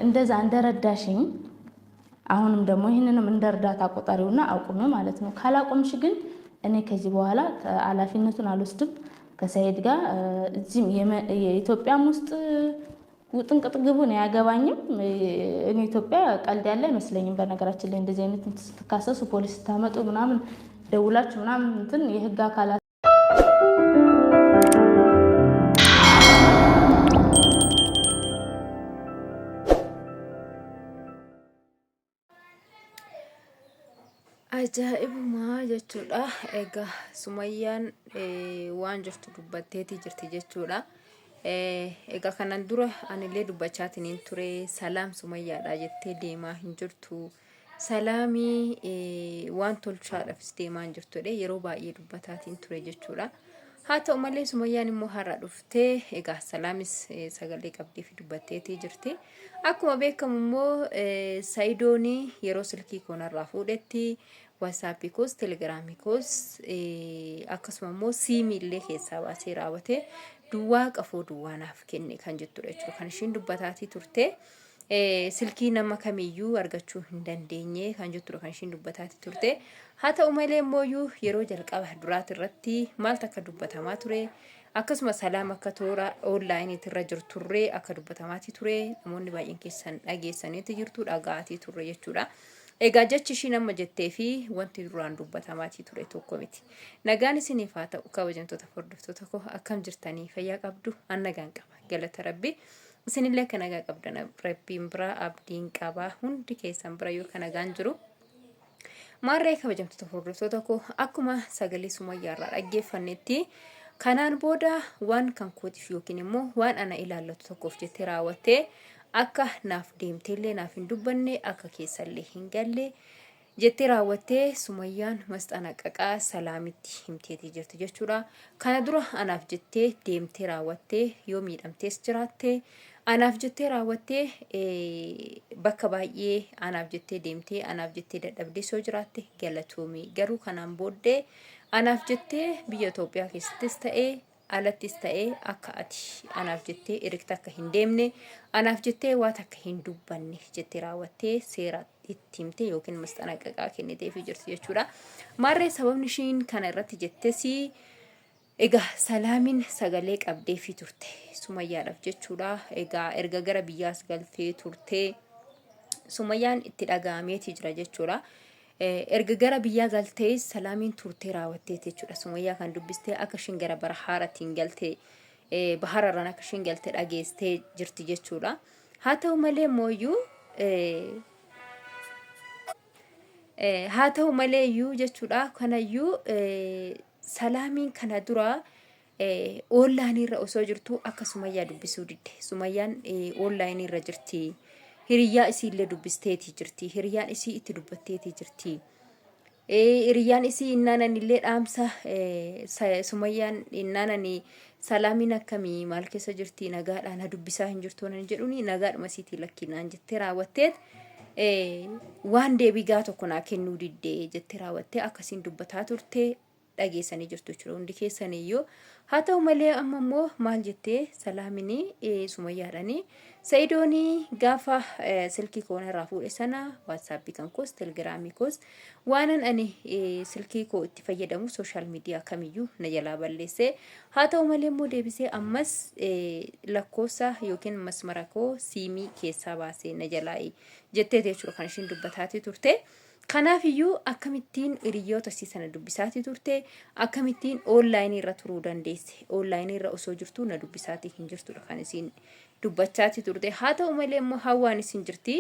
እንደዛ እንደረዳሽኝ አሁንም ደግሞ ይህንንም እንደ እርዳታ ቆጠሪውና አቁሚ ማለት ነው። ካላቆምሽ ግን እኔ ከዚህ በኋላ ኃላፊነቱን አልወስድም። ከሰይድ ጋር እዚህም የኢትዮጵያም ውስጥ ውጥንቅጥ ግቡን አያገባኝም። እኔ ኢትዮጵያ ቀልድ ያለ አይመስለኝም። በነገራችን ላይ እንደዚህ አይነት ስትካሰሱ ፖሊስ ስታመጡ ምናምን ደውላችሁ ምናምን እንትን የህግ አካላት Ajaa'ibumaa jechuudha. Egaa Sumayyaan waan jirtu dubbatteetii jirti jechuudha. Egaa kanan dura anillee dubbachaatiin ture salaam Sumayyaadha jettee deemaa hin jirtu. Salaamii waan tolchaadhaafis deemaa hin jirtu jedhee yeroo baay'ee dubbataatiin ture jechuudha. Haa ta'u malee Sumayyaan immoo har'a dhuftee egaa Salaamis sagalee qabdee fi dubbatteetii jirti. Akkuma beekamu immoo Sa'idoon yeroo silkii koo narraa fuudhetti waasaappii koos telegiraamii koos akkasuma immoo siimii illee keessaa baasee raawwatee duwwaa qafoo duwwaa naaf kenne kan jettudha jechuudha. Kan ishiin dubbataatii turte. Silkii nama kamiyyuu argachuu hin dandeenye kan jettudha kan ishiin dubbataatii turte. Haa ta'u malee immooyyuu yeroo jalqaba duraati irratti maaltu akka dubbatamaa ture akkasuma salaam akka toora onlaayiniitti irra jirturree akka dubbatamaatii ture namoonni baay'een keessan dhageessaniiti jirtu dhaga'aatii turre jechuudha. Egaa jechi ishiin amma jettee fi wanti duraan dubbatamaatii ture tokko miti. Nagaan isiniif haa ta'u kabajamtoota hordoftoota koo akkam jirtanii fayyaa qabdu an nagaan qaba galata rabbi. Isinillee akka nagaa qabdan rabbiin biraa abdiin qaba hundi keessan bira yoo ka nagaan jiru. Maarree kabajamtoota hordoftoota koo akkuma sagalee Sumayyaa irraa dhaggeeffannetti kanaan booda waan kan kootiif yookiin immoo waan ana ilaallatu tokkoof jettee raawwattee akka naaf deemteellee naaf hin dubbanne akka keessallee hin galle jettee raawwattee Sumayyaan masxanaqaqaa Salaamitti himteetii jirti jechuudha. Kana dura anaaf jettee deemtee raawwattee yoo miidhamtees jiraatte anaaf jettee raawwattee bakka baay'ee anaaf jettee deemtee anaaf jettee dadhabdees yoo jiraatte galatoomi. Garuu kanaan booddee anaaf jettee biyya Itoophiyaa keessattis ta'ee alattis ta'ee akka ati anaaf jettee erigta akka hin deemne anaaf jettee waa takka hin dubbanne jettee raawwattee seera itti himte yookiin masxanaqaqaa kenniteefii jirti jechuudha. Maarree sababni ishiin kana irratti jettes egaa Salaamin sagalee qabdeefii turte Sumayyaadhaaf jechuudha. Egaa erga gara biyyaas galtee turtee Sumayyaan itti dhaga'ameetii jira jechuudha. Erga gara biyyaa galtee Salaamiin turtee raawwatteeti jechuudha. Sumayyaa kan dubbistee akka ishiin gara bahaaratiin galte bahararraan akka ishiin galte dhageestee jirti jechuudha. Haa ta'u malee mooyyuu haa ta'u malee iyyuu jechuudha kanayyuu Salaamiin kana dura Oonlaayinii irra osoo jirtuu akka Sumayyaa dubbisuu didde. Sumayyaan oonlaayinii irra jirti. Hiriyyaa isii illee dubbisteetii jirti. Hiriyyaan isii itti dubbatteetii jirti. Hiriyyaan isii innaanan illee dhaamsa Sumayyaan innaanan salaamiin akkamii maal keessa jirti nagaadhaa na dubbisaa hin jirtu nan jedhuuni nagaadhuma isiitii lakkii naan jettee raawwatteet waan deebii gaa tokko naa kennuu didde jettee raawwattee akkasiin dubbataa turte dhageessanii jirtu jechuudha hundi keessaniyyuu. Haa ta'u malee amma immoo maal jettee Salaaminii Sumayyaadhani Sa'idoonii gaafa silkii koo narraa fuudhe sana waatsaappii kan koos telegiraamii koos waanan ani silkii koo itti fayyadamu sooshaal miidiyaa kamiyyuu na jalaa balleesse. Haa ta'u malee immoo deebisee ammas lakkoofsa yookiin masmara koo siimii keessaa baasee na jalaa jetteeti jechuudha kan ishiin dubbataatii turte. Kanaaf iyyuu akkamittiin hiriyyoota isii sana dubbisaatii turte, akkamittiin oonlaayinii irra turuu dandeesse, oonlaayinii irra osoo jirtuu na dubbisaatii hin jirtudha kan isiin dubbachaatii turte. Haa ta'u malee immoo Hawwaanis hin jirti.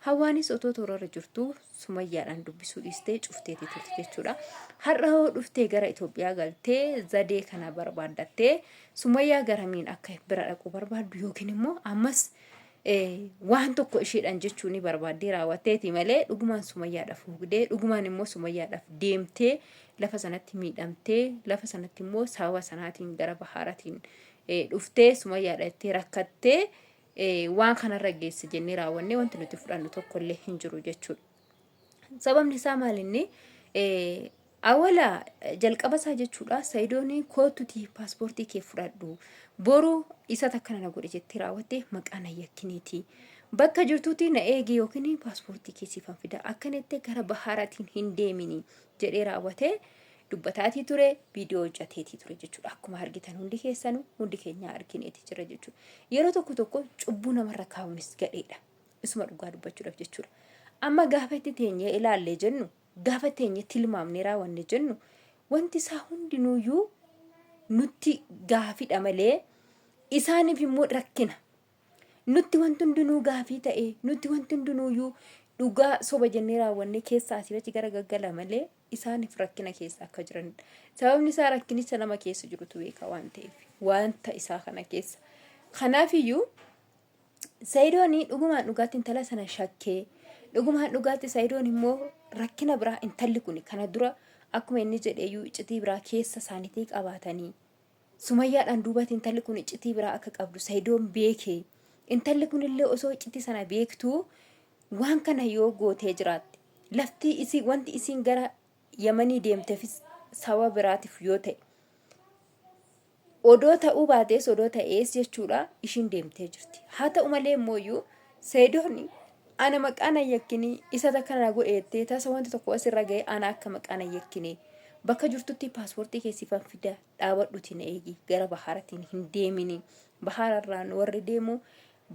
Hawwaanis otoo toorarra jirtuu Sumayyaadhaan dubbisuu dhiistee cufteetii turte jechuudha. Har'a hoo dhuftee gara Itoophiyaa galtee zadee kana barbaaddattee Sumayyaa garamiin akka bira dhaquu barbaaddu yookiin immoo ammas waan tokko isheedhaan jechuu ni barbaaddee raawwatteeti malee dhugumaan Sumayyaadhaaf hugdee dhugumaan immoo Sumayyaadhaaf deemtee lafa sanatti miidhamtee lafa sanatti immoo sababa sanaatiin gara bahaaratiin dhuftee Sumayyaadha jettee rakkattee waan kanarra geesse jennee raawwannee wanti nuti fudhannu tokkollee hin jiru jechuudha. Sababni isaa maalinni Awala jalqaba isaa jechuudha Sa'idoon koottuti paaspoortii kee fudhadhu boru isa takkana na godhe jettee raawwatte maqaa na yakkiniiti. Bakka jirtuuti na eegi yookiin paaspoortii kee siifan fida akkana jettee gara bahaaratiin hin deemini jedhee raawwatee dubbataatii ture viidiyoo hojjateetii ture jechuudha. Akkuma argitan hundi keessanuu hundi keenyaa argineeti jira jechuudha. Yeroo tokko tokko cubbuu namarra kaa'uunis gadheedha. Isuma dhugaa dubbachuudhaaf jechuudha. Amma gaafa itti teenyee ilaallee jennu gaafa teenyee tilmaamnee raawwanne jennu wanti isaa hundinuuyyuu nutti gaafidha malee isaaniif immoo rakkina. Nutti wanti hundinuu gaafii ta'e, nutti wanti hundinuuyyuu dhugaa soba jennee raawwannee keessaa asii achi gara gaggala malee isaaniif rakkina keessa akka jiranidha. Sababni isaa rakkinicha nama keessa jirutu beeka waan ta'eef wanta isaa kana keessa. Kanaafiyyuu Sayidoon dhugumaan dhugaatti intala sana shakkee dhugumaan dhugaatti Sayidoon immoo rakkina biraa intalli kun kana dura akkuma inni jedheeyyuu iccitii biraa keessa isaaniitii qabaatanii Sumayyaadhaan duubatti intalli kun iccitii biraa akka qabdu Sayidoon beekee intalli kun illee osoo iccitii sana beektuu waan kana yoo gootee jiraatte lafti isii wanti isiin gara Yamanii deemteefis sababa biraatiif yoo ta'e odoo ta'uu baatees odoo ta'ees jechuudha ishiin deemtee jirti. Haa ta'u malee immoo Sayidoon ana maqaa na yakkinii isa takka na godhe jettee tasa wanti tokko asirra ga'e ana akka maqaa na yakkinii bakka jirtutti paaspoortii kee siifan fida dhaabadhuti na eegi gara bahaaratiin hin deemini bahaararraan warri deemu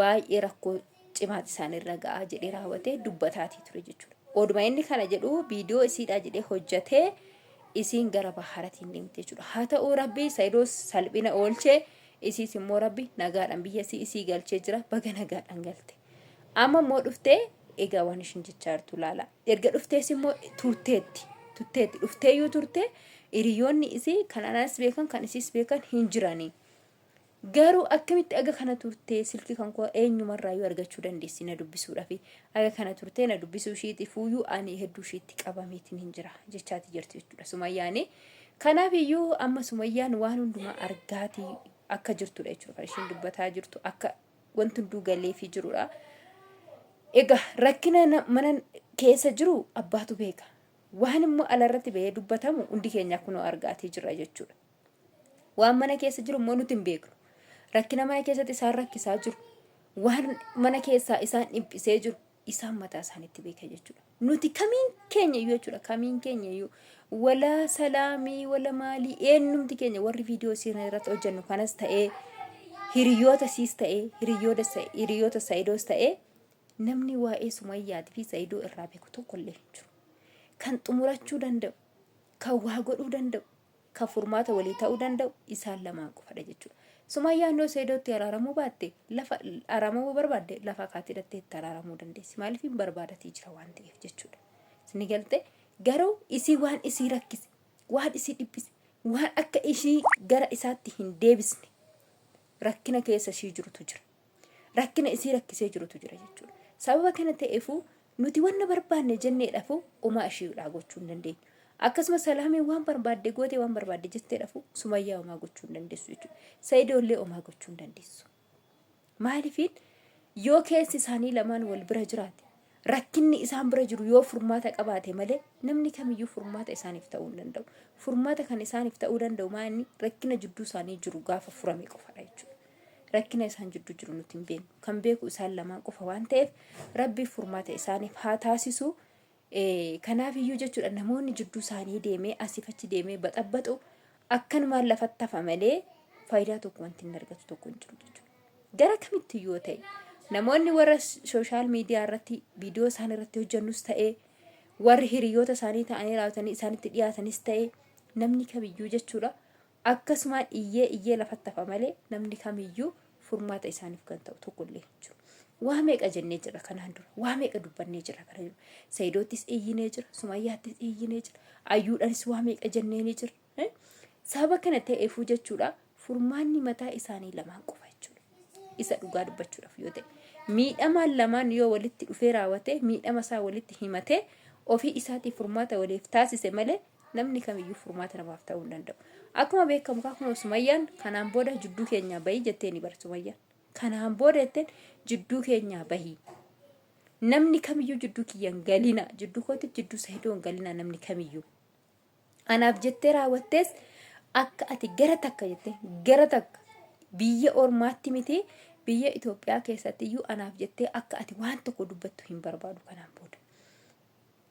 baay'ee rakkoo cimaati isaanirra ga'aa jedhee raawwatee dubbataatii ture jechuudha. Oduma inni kana jedhu viidiyoo isiidhaa jedhee hojjetee isiin gara bahaaratiin deemte jechuudha. Haa ta'uu rabbi Sayidoos salphina oolchee isiis immoo rabbi nagaadhaan biyya isii isii galchee jira baga nagaadhaan galte. Amma immoo dhuftee egaa waan ishiin jechaa jirtu laala. Erga dhuftees immoo turteetti. Turteetti. Dhufteeyyuu turte hiriyoonni isii kan anas beekan kan isiis beekan hin jiranii. Garuu akkamitti aga kana turtee silkii kan koo eenyumarraayyuu argachuu dandeessi na dubbisuudhaaf. Aga kana turtee na dubbisuu ishiitifuyyuu ani hedduu ishiitti qabameetiin hin jira jechaati jirti jechuudha Sumayyaani. Kanaaf iyyuu amma Sumayyaan waan hundumaa argaatii akka jirtudha jechuudha kan ishiin dubbataa jirtu akka wanti hunduu galeefii jirudha. Egaa rakkina mana keessa jiru abbaatu beeka. Waan immoo alarratti bahee dubbatamu hundi keenya kunoo argaatii jirra jechuudha. Waan mana keessa jiru immoo nuti hin beeknu. Rakkina mana keessatti isaan rakkisaa jiru. Waan mana keessaa isaan dhiphisee jiru isaan mataa isaaniitti beeka jechuudha. Nuti kamiin keenya iyyuu jechuudha kamiin keenya iyyuu wala salaamii wala maalii eenyumti keenya warri viidiyoo isiin irratti hojjennu kanas ta'ee hiriyoota siis ta'ee hiriyoota Sa'idoos ta'ee namni waa'ee Sumayyaatii fi Sa'idoo irraa beeku tokkollee hin jiru. Kan xumurachuu danda'u, kan waa godhuu danda'u, kan furmaata walii ta'uu danda'u isaan lamaan qofadha jechuudha. Sumayyaan yoo Saidootti araaramuu baatte lafa araaramuu barbaadde lafa kaatti hidhattee itti araaramuu dandeessi. Maaliif hin barbaadatii jira waan ta'eef jechuudha. Isin galte garuu isii waan isii rakkise, waan isii dhiphise, waan akka ishii gara isaatti hin deebisne rakkina keessa ishii jirutu jira. Rakkina isii rakkisee jirutu jira jechuudha. Sababa kana ta'eefuu nuti wanna barbaanne jenneedhafu umaa ishiidhaa gochuu hin dandeenyu. Akkasuma Salaameen waan barbaadde gootee waan barbaadde jetteedhafu Sumayyaa umaa gochuu hin dandeessu jechuudha. Sa'idoollee umaa gochuu hin dandeessu. Maaliifiin yoo keessi isaanii lamaan wal bira jiraate rakkinni isaan bira jiru yoo furmaata qabaate malee namni kamiyyuu furmaata isaaniif ta'uu hin danda'u. Furmaata kan isaaniif ta'uu danda'u maali rakkina jidduu isaanii jiru gaafa furame qofadha jechuudha. Rakkina isaan jidduu jiru nuti hin beeknu. Kan beeku isaan lamaan qofa waan ta'eef Rabbi furmaata isaaniif haa taasisu. Kanaaf iyyuu jechuudha namoonni jidduu isaanii deemee asiif achi deemee baxabbaxu akkanumaan lafatti hafa malee faayidaa tokko wanti inni argatu tokko hin jiru jechuudha. Gara kamitti yoo ta'e namoonni warra sooshaal miidiyaa irratti viidiyoo isaan irratti hojjennus ta'ee warri hiriyoota isaanii ta'anii raawwatanii isaanitti dhiyaatanis ta'e namni kamiyyuu jechuudha Akkasumaan iyyee iyyee lafatti hafa malee namni kamiyyuu furmaata isaaniif kan ta'u tokkollee hin jiru. Waa meeqa jennee jirra kanaan dura. Waa meeqa dubbannee jirra kana dura. Sayidoottis iyyinee jira. Sumayyaattis iyyinee jira. Ayyuudhanis waa meeqa jennee ni jira. Sababa kana ta'eefuu jechuudha furmaanni mataa isaanii lamaan qofa jechuudha. Isa dhugaa dubbachuudhaaf yoo ta'e. Miidhamaan lamaan yoo walitti dhufee raawwate miidhama isaa walitti himatee ofii isaatii furmaata waliif taasise malee namni kamiyyuu furmaata namaaf ta'uu hin danda'u. Akkuma beekamu kaa kunoo Sumayyaan kanaan booda jidduu keenyaa bahii jettee ni bara Sumayyaan. Kanaan booda jetteen jidduu keenyaa bahii. Namni kamiyyuu jidduu kiyya hin galina. Jidduu kootti jidduu Sahidoo hin galina namni kamiyyuu. Anaaf jettee raawwattees akka ati gara takka jettee gara takka biyya ormaatti miti Biyya Itoophiyaa keessatti iyyuu anaaf jettee akka ati waan tokko dubbattu hin barbaadu kanaan booda.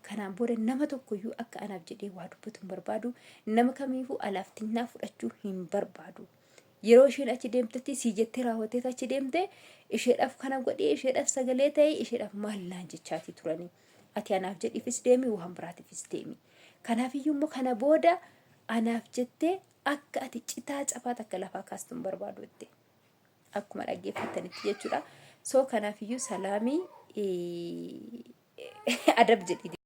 Kanaan booda nama tokkoyyuu akka anaaf jedhee waa dubbatu hin barbaadu. Nama kamiifuu alaaftinnaa fudhachuu hin barbaadu. Yeroo isheen achi deemtetti sii jettee raawwattee achi deemte isheedhaaf kana godhee isheedhaaf sagalee ta'e isheedhaaf maal naan jechaatii turanii. Ati anaaf jedhiifis deemi waan biraatiifis deemi. Kanaafiyyuu immoo kana booda anaaf jettee akka ati citaa cabaa takka lafaa kaastu hin barbaadu jette. Akkuma dhaggeeffattanitti jechuudha. So kanaafiyyuu salaamii adab jedhi.